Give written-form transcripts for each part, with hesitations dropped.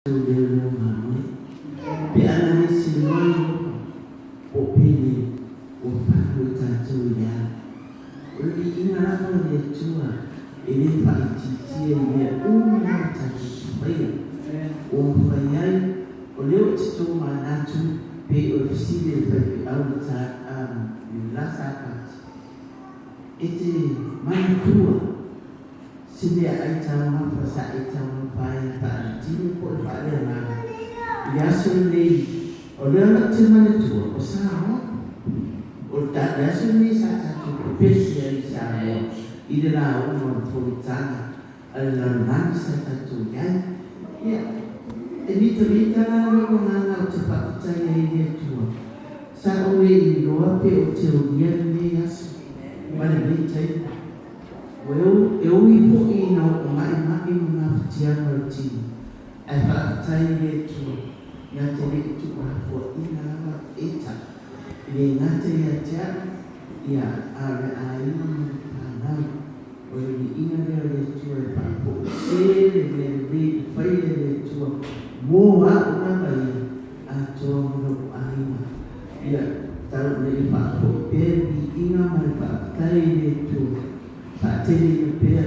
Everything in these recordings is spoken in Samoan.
Pe ana le seluai Iehofa, po o penei, ua fagu i tatou i le ala. O le viiga lava o le Atua e le faaitiitia i mea uma lava tatou te faia. Ua mafai ai, o lea ou te tomanatu pei o le fesili a le faifeau i le la Sapati, E te manatua se meaai taumafa sa e taumafa ai i le faaletino po o le faaleagaga i le aso lenei? O lea la ou te manatua, o Samoa. O le aso lenei sa tatou pepesi ai i Samoa i le lauga o le fonotaga a le lalolagi sa tatou i ai. Ia, e mitamita la lou agaga ou te faafetai ai i le Atua, sa ou le iloa pe ou te aulia lenei aso ma lenei taimi. E ui foi ina oo maimai ma mafatiaga o le tino, ae faafetai i le Atua na te le i tuulafoaiina lava Eta, e le gata ia te au, ia, a o le aiga ma le fanau. O le viiga lea o le Atua e faafoise le mea lelei ua faia e le Atua mo au lava ia, atoa ma lou aiga. Ia tau ina ia faafoi pea le viiga ma le faafetai i le Atua, faateleina pea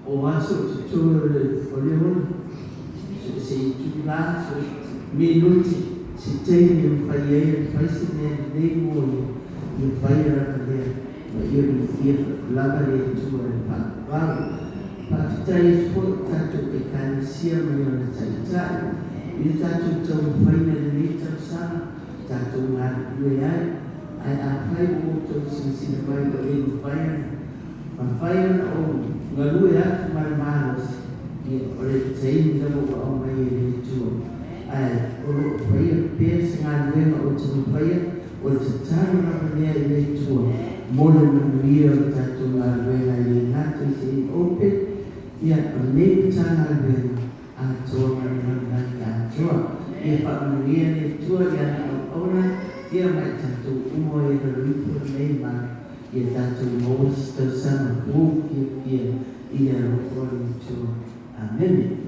o aso o totoe o le ola, so o se itula, so o se minute, se taimi e mafai ai ona fai se mea lelei mo Ia, ia faia lava lea, ma ia viia lava le Atua i le faavavau. Faafetai atu foi i le tatou Ekalesia ma ona taitai i le tatou taumafaiga i lenei tausaga, tatou galulue ai. Ae afai ua outou silasila mai ua le mafai ona mafai ona ou galue atu ma le malosi, ia, o le taimi lava ua aumai e le Atua, ae o lo o faia pea se galuega ou te mafaia. O le tatalo lava lea i le Atua mo le manuia o le tatou galuega, e le gata i se Open, ia, o lenei Matagaluega atoa ma le lalolagi atoa. Ia faamanuia le Atua i ana auauna, ia ma i tatou uma ia lalo ifo i lenei malu, ia tatou maua se tausaga fou fiafia i le alofa o le Atua. Amene.